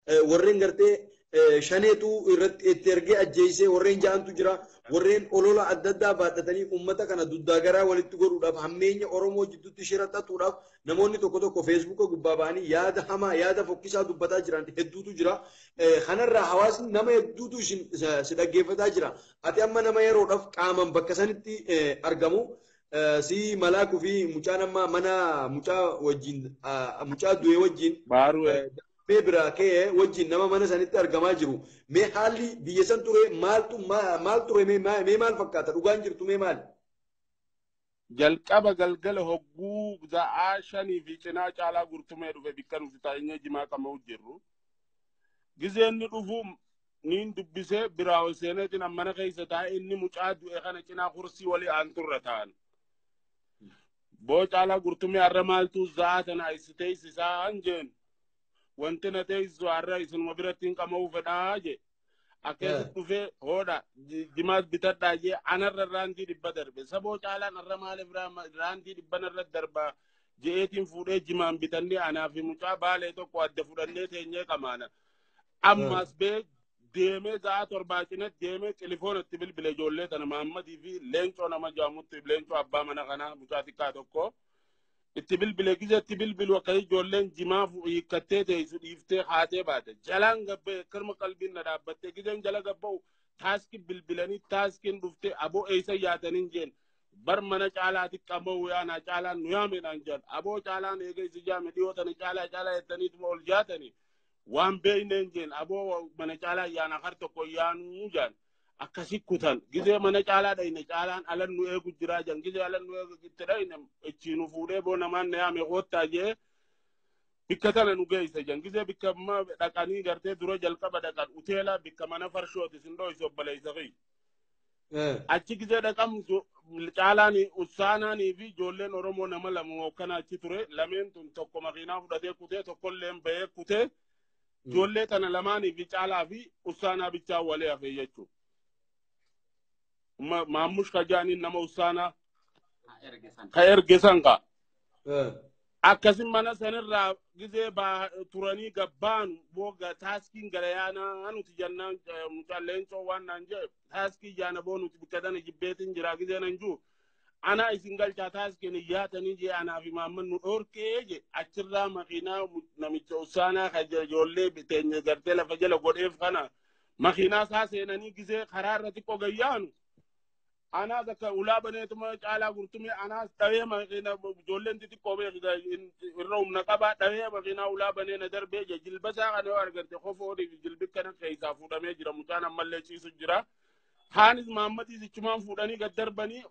Warreen gartee shaneetu irratti itti ergee ajjeesee warreen ja'antu jira. Warreen olola adda addaa baadhatanii uummata kana duddaa garaa walitti godhuudhaaf, hammeenya Oromoo jidduutti shira xaxuudhaaf namoonni tokko tokko Feesbuuka gubbaa ba'anii yaada hamaa, yaada fokkisaa dubbataa jiran hedduutu jira. Kanarraa hawaasni nama hedduutu isin si dhaggeeffataa jira. Ati amma nama yeroodhaaf qaaman bakka sanitti argamu. Si Malaakuu fi mucaan amma mana mucaa wajjin, mucaa du'e wajjin mee biraa ka'ee wajjin nama mana sanitti argamaa jiru. Mee haalli biyya san ture maaltu maal ture? Mee maal fakkaata? Dhugaan jirtu mee maali? Jalqaba galgala hogguu za'aa 5:15 Caalaa Gurtumee dhufe bikka nuti taa'inye jimaa qama'u jirru. Gizeen inni dhufu niin dubbisee biraa ol seeneetiin mana keessa taa'e, inni mucaa du'e kana cinaa kursii walii aanturra taa'an. Boo Caalaa Gurtumee, har'a maaltu za'aa tana isi teessisaa jeen. Wanti na teessisu har'a isinuma biratti hin qama'uu fedhaa jee. Akkasitti dhufee hoodha jimaas bitadhaa jee anarra raandii 100 darbe. Saboo Caalaan har'a maaliif raandii 100 narra darbaa je'eetiin fuudhee jimaan bitannee anaa fi mucaa Baalee tokko adda fudhannee teenyee qamaana. Ammas bee deemee za'aa 7 cinatti deemee tilifoonatti bilbile ijoollee tana Mahammadii fi Leencoo nama jaamutti, Leencoo abbaa mana kanaa mucaa xiqqaa tokko. Itti bilbile, gizee itti bilbilu akka ijoolleen jimaa hiikkattee teessu dhiiftee haatee baate. Jalaan gabba'e, akkanuma qalbiin na dhaabbattee gizeen jala gabba'u taaskii bilbilanii taaskiin dhuftee, aboo eessa yaataniin jeen. Bar mana Caalaati qamoo yaanaa, Caalaan nu yaame naan jedhan. Aboo Caalaan eega isi jaame dhiyoo tana Caalaa Caalaa jettaniituma ol jaatanii waan beeyneen jeen. Aboo mana Caalaa yaana har tokko yaanuu jaan. Akkasi kutan. Gizee mana Caalaa dhayne, Caalaan alan nu eegu jiraa jan. Gizee alan nu eegu itti dhayne, ichi nu fuudhee boo namaan na yaame koottaa jee bikka tana nu geesse jan. Gizee bikka amma dhaqanii gartee dura jalqaba dhaqan uteela bikka mana farshooti sin dhoyse obboleessa kiyya. Achi gizee dhaqam Caalaan Ussaanaanii fi ijoolleen Oromoo nama lama hokkana achi ture. Lameen tun tokko makiinaa fudhatee kutee, tokkolleen bahee kutee, ijoollee tana lamaanii fi Caalaa fi Ussaanaa bichaa walee hafe jechuudha. Maammush Kajaaniin nama Ussaanaa ka erge san ka. Akkasin mana sanirraa gizee turanii gabbaanu booga taaskiin gara yaanaa nuti jennaan, mucaan Leencoo waan naan jedhe, taaskii jaana boo nuti bikka tana jibbeetiin jira gizee nan jiru. Ana isin galchaa taaskiin iyyaatanii jee anaa fi Maamman nu dhoorkee je. Achirraa makiinaa namicha Ussaanaa ka ijoollee teenya gartee lafa jala godheef kana makiinaa isaa seenanii gizee karaa irra xiqqoo gayyaanu. Anaas akka ulaa baneetuma Caalaa Gurtumee anaas dhawee makiina, ijoolleen xixiqqoo irra humna qabaa, dhawee makiinaa ulaa banee na darbee je. Jilba isaa kana yoo argarte kofoodii fi jilbi kana keessaa fuudhamee jira, mucaan ammallee ciisu jira. Kaanis Maammadii sichumaan fuudhanii gad darbanii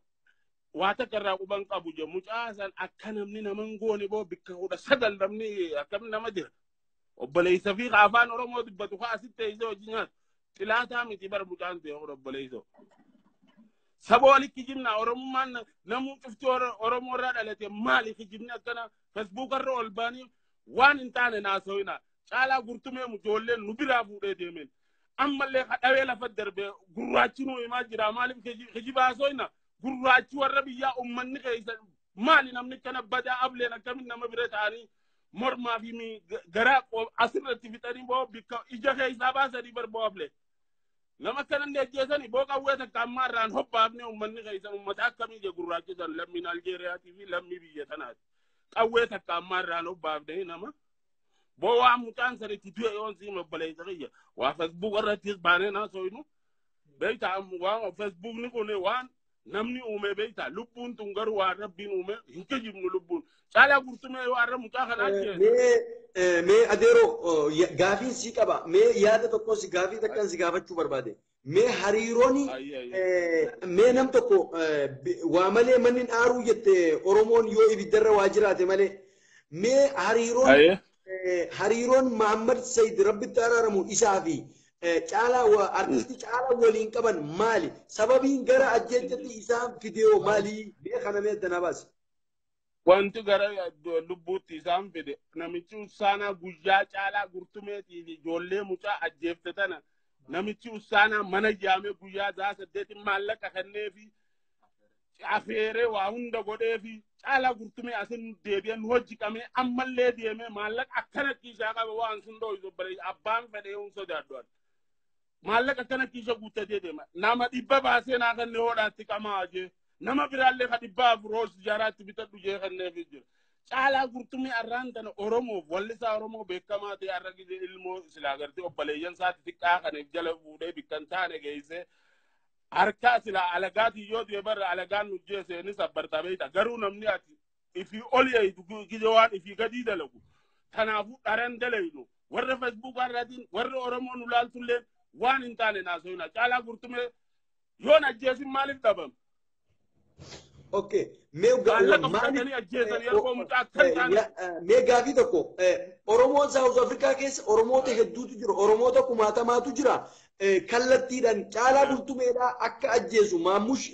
waa takka irraa quban qabu je. Mucaa san akka namni naman goone boo bikka 19 namni akkam nama jira. Obboleessa fi afaan Oromoo dubbatu kaa asitti teessee hojii nyaatu. Xilaataa miti bar mucaan ta'e obboleessa. Saba walitti kijibna, Oromummaan namuu cufti Oromoo irraa dhalate, maali kijibni akkana? Feesbuuk irra ol baanii waan hin taane naasooyina. Caalaa Gurtumee ijoolleen nu biraa fuudhee deemeen. Ammallee kadhawee lafa darbee gurraachi nu himaa jira, maaliif kijiba haasooyina? Gurraachi warra biyyaa uummanni keessa maali namni kana badaa ableen akkamin nama bira ta'anii mormaa fi garaa asirratti fixanii boo bikka ija keessaa baasanii barboo ablee. Nama akkanallee ajjeesanii boo qawwee takka ammaa irraan hobbaafne, uummanni keessan uummata akkamii je gurraachisan lammiin Aljeeriyaatii fi lammii biyya tanaati. Qawwee takka ammaa irraan hobbaafne nama. Boo waan mucaan sanitti du'e yoon siima obboleessa kiyya. Waa Feesbuuk irrattis baanee naasooyinu. Beektaa, waan Feesbuukni kun waan namni uume, beektaa, lubbuun tun garuu waan Rabbiin uume, hin kijibnu lubbuun. Caalaa Gurtumee yoo har'a mucaa kana ajjeese. Mee adeeroo, gaafiin sii qaba. Mee yaada tokko si gaafii takkan si gaafachuu barbaade. Mee hariiroon mee nam tokko waa malee manni aaruu jette Oromoon yoo ibiddarra waa jiraate malee. Mee hariiroon Mahammad Said Rabbitti araaramu isaa fi Caalaa, artistii Caalaa waliin qaban maali? Sababiin gara ajjechatti isaan fidee maali? Mee kana mee adda naa baasi. Wanti gara lubbuutti isaan fide namichi Ussaanaa guyyaa Caalaa Gurtumeetii fi ijoollee mucaa ajjeefte tana namichi Ussaanaa mana yaamee guyyaa za'a 8 maallaqa kenneefi. Afeeree waa hunda godhee fi Caalaa Gurtumee asin deebi'ee nu hojii qabee ammallee deemee maallaqa akkana kiishaa qaba waan sun dhooysu bare abbaan fedhee hun sodaadhu. Maallaqa akkana kiisha guuttatee deema. Nama 100 baasee naa kennee hoodhaatti qamaa jee. Nama biraallee ka 400 hoos ijaaraatti bitadhu jee kenneefii jira. Caalaa Gurtumee arraan tana Oromoof wallisaa Oromoo beekamaa ta'e har'a gizee ilmoo silaa gartee obboleeyyan isaatti xiqqaa kanaaf jala fuudhee bikkan taane geessee harkaa silaa alagaatiin yoo du'e barra alagaan nu jeese inni sabbartaa beekta. Garuu namni ati ifii ol eeydu gizee waan ifii gadii dalagu. Kanaafuu dharan dalaynu warra Feesbuukaa irraatiin warra Oromoo nu laaltullee waan hin taane naasoyina. Caalaa Gurtumee yoon ajjeesin maaliif dhabame? Okay. Mee mee gaafii tokko Oromoon South Africa keessa Oromoota hedduutu jira. Oromoota kumaatamaatu jira. Kallattiidhaan Caalaa Bultumeedhaa akka ajjeesu Maammush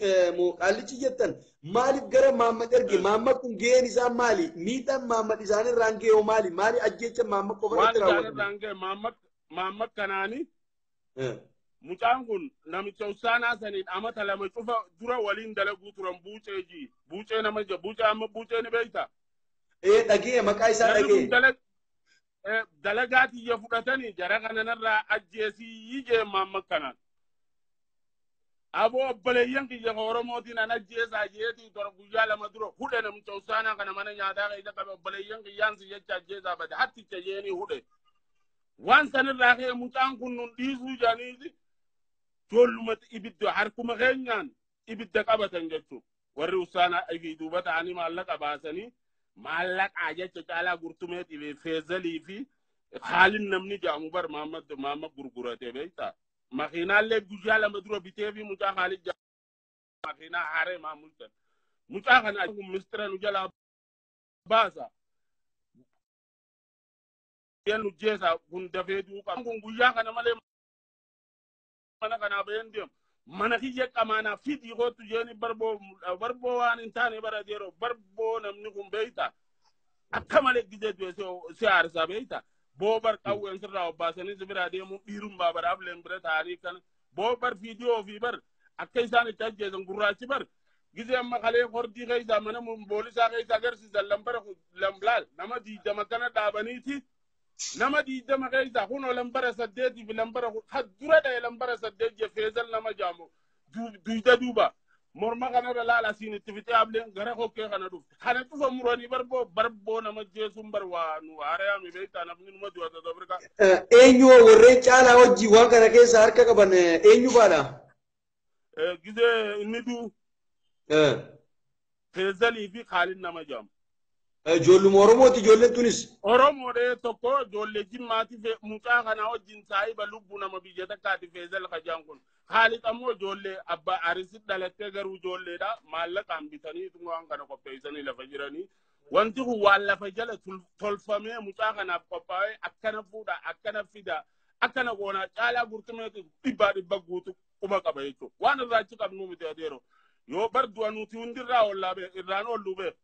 Qaallichi jettan maaliif gara Maammad erge? Maammad kun gaheen isaa maali? Miidhaan Maammad isaanirraan gahee hoo maali? Maali ajjeecha Maammad qofa irratti raawwatame? Waan isaanirraan gahe Maammad kanaani mucaan kun namicha Ussaanaa saniin amata 2 cufa dura waliin dalaguu turan buucee ji. Buucee nama jira. Buucee amma buucee ni beektaa? Dhagee maqaa isaa dhagee. Dalagaa tiyya fudhatanii jara kanarraa ajjeesii jee Maammad kanaan. Aboo obboleeyyan kiyya Oromootiin an ajjeesaa jeetii tora guyyaa 2 dura hudhe namicha Ussaanaa kana mana nyaataa keessa qabe obboleeyyan kiyyaan si jecha ajjeesaa bade hatticha jeenii hudhe. Waan sanirraa ka'e mucaan kun nun dhiisuu jedhaniiti ijoollumatti ibidda harkuma keenyaan ibidda qabatan jechuudha. Warri Ussaanaa ifii duuba ta'anii maallaqa baasanii maallaqaa jecha Caalaa Gurtumeetii fi Feezalii fi haalin namni jedhamu bar Maammad gurgurate beektaa. Makiinaallee guyyaa 2 dura bitee fi mucaa haalin jedhamu makiinaa haaree maamultan. Mucaa kana kun mistira nu jalaa baasa. Nu jeesa kun dafee duuqa. Kun guyyaa kana malee mana kanaa baheen deemu. Mana kiyya qamaanaa fidii kootu jeeni barboo waan hin taane bara yeroo barboo namni kun beekta. Akka malee gizee du'e si aarsaa beekta. Boobar qawween sirraa obbaasanii si biraa deemuun dhiirummaa baraaf leen bira ta'anii kana. Boobar fiidiyoo fi bar akka isaan itti ajjeesan gurraachi bar. Gizee amma kalee hordii keessaa mana boolisaa keessaa agarsiisan lambara lamlaal nama 20 kana dhaabaniiti. Nama 20 keessaa kunoo lambara 8 fi lambara dura dha'e lambara 8 je Feezal nama jaamu duyda duuba morma kanarra laala asiin itti fixee ableen gara kokkee kana dhufte. Kana cufa muranii barboo nama jeesuun bar waa nu haarayaami beektaa namni numa du'a South Africa. Eenyu warreen Caalaa wajjii waan kana keessa harka qaban eenyu faadha? Gizee inni duu Feezalii fi Khaalid nama jaamu. Ijoolluma Oromooti ijoolleen tunis. Oromoodhee tokko ijoollee Jimmaati mucaa kana wajjin saahiba lubbuu nama biyya takkaati Feezal Kajaan kun. Khaalid ammoo ijoollee abbaa Arisi dhalattee garuu ijoolleedha. Maallaqaan bitanii waan kana qopheessanii lafa jiranii. Wanti kun waan lafa jala tolfamee mucaa kanaaf qophaa'ee akkana fuudha akkana fida akkana goonaa Caalaa Gurtumeetu 100% guutuu quba qaba jechuudha. Waan irraa achi qabnu miti adeero. Yoo bar du'a nuti hundirraa ollaa irraan olluu beeku.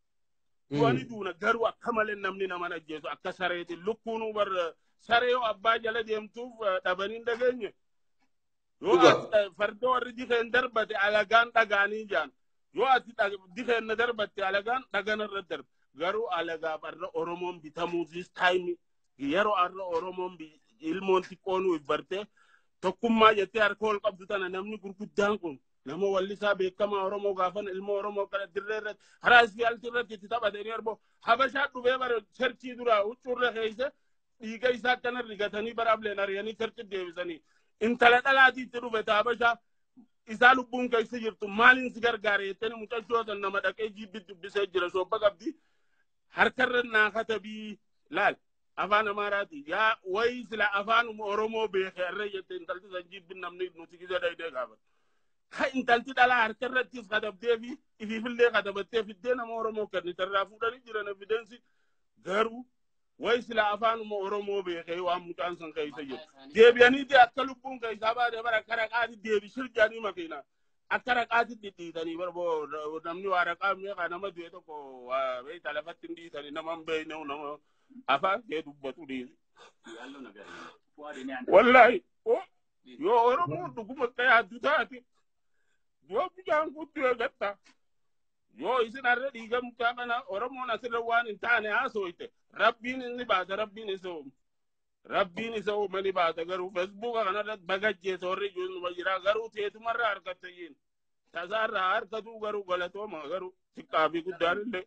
Du'ani duuna garuu akka malee namni nama ajjeesu akka sareeti lukkuunuu bar saree yoo abbaa jala deemtuuf dhabanii hin dhageenye. Yoo ati farda warri dikeen darbate alagaan dhagaanii jaan. Yoo ati dikeen na darbatte alagaan dhaganarra darbe. Garuu alagaaf har'a Oromoon bitamuu this time yeroo har'a Oromoon ilmoon xiqqoonuu barte tokkummaa jettee harka ol qabdu tana namni gurguddaan kun nama wallisaa beekamaa Oromoo gaafan ilmoo Oromoo kana dirree irratti karaa isfiyaaltii irratti itti taphatanii arboo Habashaa dhufee bara cherchii duraa huccuurra keessa dhiiga isaa akkana rigatanii bara ableen ari'anii cherchi deebisanii intala dhalaatii itti dhufe Habashaa isaa lubbuun keessa jirtu maaliin si gargaare jettanii mucachoo san nama dhaqee jiibbi dubbisee jira shoobba qabdi harkarra naa katabii laal afaan Amaaraati yaa wayi sila afaan Oromoo beeke irra jette intalti san jiibbi namni nuti gisa dhaydee gaafatu. Ka intalti dhalaa harka irrattis katabdee fi ifiifillee katabattee fiddee nama Oromoo kennitarraa fuudhanii jiran evidensi garuu wayi sila afaanuma Oromoo beekee waan mucaan san keessa jiru. Deebi'aniiti akka lubbuun keessaa baate bara akka raqaati deebi shirjaanii makiinaa akka raqaati dhidhiitanii barboo namni waa raqaa meeqa nama du'e tokko waa beektaa lafatti hin dhiitanii nama hin beekne nama afaan kee dubbatu dhiisi. Wallaahi yoo Oromoon dhuguma akka yaaddu taate du'a mucaan kun du'e gatta. Yoo isin har'a dhiiga mucaa kana Oromoon asirra waan hin taane haasooyte, Rabbiin inni baasa, Rabbiin isa uume. Rabbiin isa uume ni baasa. Garuu Feesbuuka kanarratti bagajjeessa warri ijoollee jira, garuu teetumarraa argatte jiin. Tasaarraa harkatu. Garuu galatooma, garuu xiqqaa fi guddaan illee.